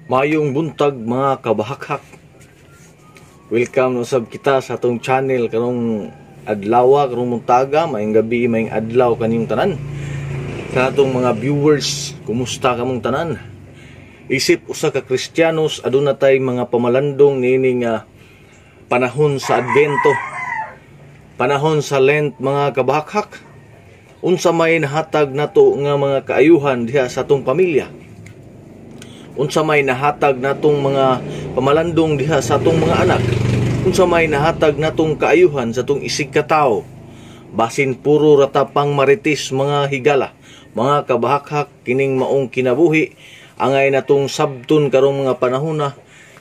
Maayong buntag, mga kabahakhak. Welcome usab kita sa atong channel karong adlaw, karong buntaga, maayong gabi, maayong adlaw kaninyong tanan. Sa atong mga viewers, kumusta kamong tanan? Isip usa ka Kristiyanos, aduna tay mga pamalandong niini nga panahon sa Advento. Panahon sa Lent, mga kabahakhak. Unsa may nahatag nato nga mga kaayuhan diha sa atong pamilya? Unsa may nahatag natong mga pamalandong diha sa atong mga anak? Unsa may nahatag natong kaayuhan sa atong isig katawo? Basin puro ra ta pang marites, mga higala. Mga kabahakhak, kining maong kinabuhi angay natong sabton karong mga panahona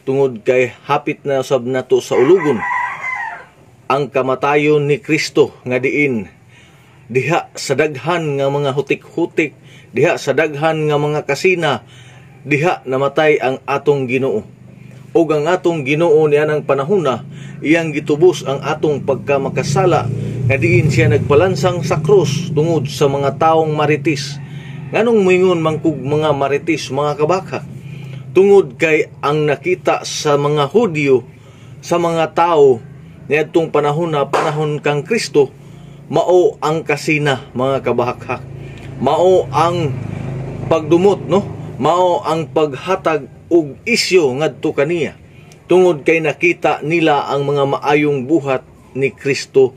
tungod kay hapit na sab nato sa ulugon ang kamatayon ni Kristo nga diin diha sa daghan nga mga hutik-hutik, diha sa daghan nga mga kasina, diha namatay ang atong Ginoo. Ug ang atong Ginoo nianang panahona, iyang gitubos ang atong pagkamakasala nga diin siya nagpalansang sa krus tungod sa mga taong marites. Nganong moingon man kog mga marites, mga kabaka? Tungod kay ang nakita sa mga Hudyo, sa mga tao niadtong panahon na panahon kang Kristo, mao ang kasina, mga kabahakhak. Mao ang pagdumot, no? Mao ang paghatag og isyo ngadto kaniya tungod kay nakita nila ang mga maayong buhat ni Kristo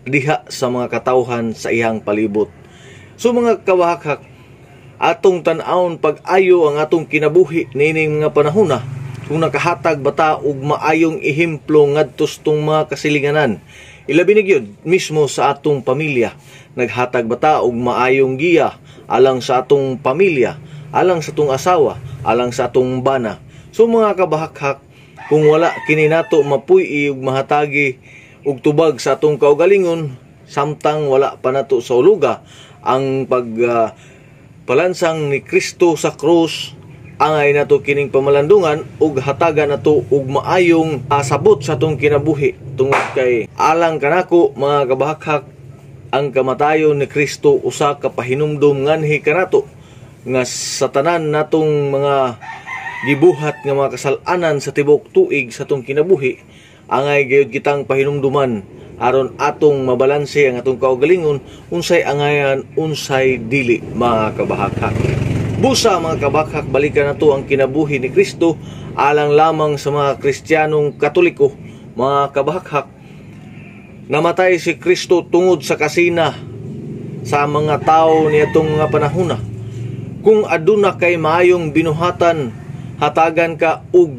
diha sa mga katawhan sa iyang palibot. So mga kabahakhak, atong tan-awon pag-ayo ang atong kinabuhi niining mga panahona, kung nakahatag ba ta og maayong ehemplo ngadto sa atong mga kasilinganan. Ilabi na gyud mismo sa atong pamilya. Naghatag ba ta og maayong giya alang sa atong pamilya, alang sa atong asawa, alang sa atong bana? So mga kabahakhak, kung wala kini nato mapuy-i ug mahatagi og tubag sa atong kaugalingon samtang wala pa nato sa uluga ang pag palansang ni Kristo sa krus, angay nato kining pamalandungan ug hatagan nato og maayong sabot sa atong kinabuhi tungod kay alang kanako, mga kabahakhak, ang kamatayon ni Kristo usa ka pahinumdum nganhi kanato nga sa tanan natong mga gibuhat nga mga kasal-anan sa tibuok tuig sa atong kinabuhi, angay gayud kitang pahinumduman aron atong mabalanse ang atong kaugalingon, unsay angayan, unsay dili, mga kabahakhak. Busa, mga kabahakhak, balikan nato ang kinabuhi ni Kristo alang lamang sa mga Kristiyanong Katoliko, mga kabahakhak. Namatay si Kristo tungod sa kasina sa mga tao niadtong mga panahona. Kung aduna kay maayong binuhatan, hatagan ka og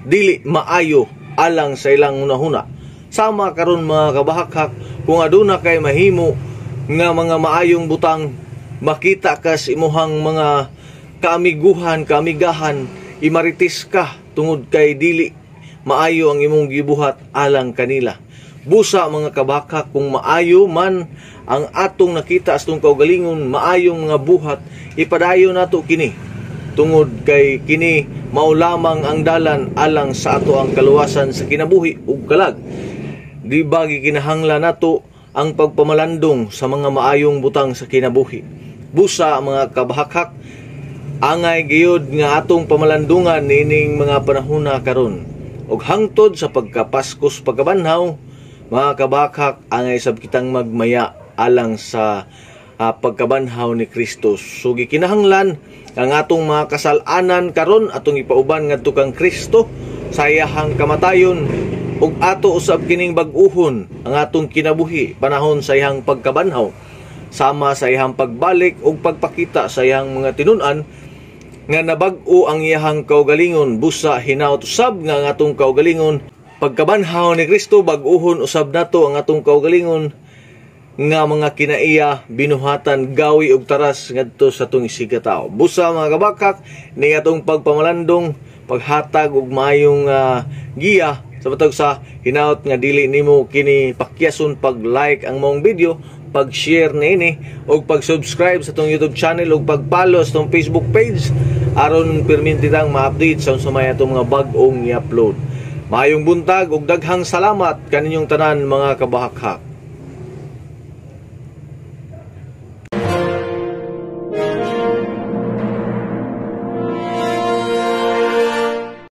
dili maayo alang sa ilang hunahuna. Sama karon, mga kabahakhak, kung aduna kay mahimo nga mga maayong butang, makita ka sa imuhang mga kaamiguhan, kaamigahan, imarites ka tungod kay dili maayo ang imong gibuhat alang kanila. Busa, mga kabahakhak, kung maayo man ang atong nakita sa atong kaugalingon, maayong mga buhat, ipadayon nato kini tungod kay kini mao lamang ang dalan alang sa ato ang kaluwasan sa kinabuhi ug kalag. Di ba gikinahanglan nato ang pagpamalandong sa mga maayong butang sa kinabuhi? Busa, mga kabahakhak, angay gayud nga atong pamalandungan niining mga panahona karon. Ug hangtod sa pagkapaskos, pagkabanhaw, mga kabahakhak, angay sab kitang magmaya alang sa pagkabanhaw ni Kristo. So gikinahanglan ang atong mga kasal-anan karon atong ipauban ngadto kang Kristo sa iyahang kamatayon ug ato usab kining bag-uhon ang atong kinabuhi panahon sa iyang pagkabanhaw, sama sa iyang pagbalik ug pagpakita sa iyang mga tinun-an nga nabag-o ang iyahang kaugalingon. Busa hinaut usab nga ang atong kaugalingon pagkabanhaw ni Kristo, bag-uhon usab nato ang atong kaugalingon nga mga kinaiya, binuhatan, gawi ug taras ngadto sa atong isig tao. Busa, mga kabahakhak, ni atong pagpamalandong, paghatag og maayong giya sa matag sa hinaut nga dili nimo kini pakyason pag-like ang maong video, pag-share niini ug pag-subscribe sa atong YouTube channel ug pag-follow sa atong Facebook page aron perminti tang ma-update sa unsa may atong mga bag-ong i-upload. Maayong buntag ug daghang salamat kaninyong tanan, mga kabahakhak.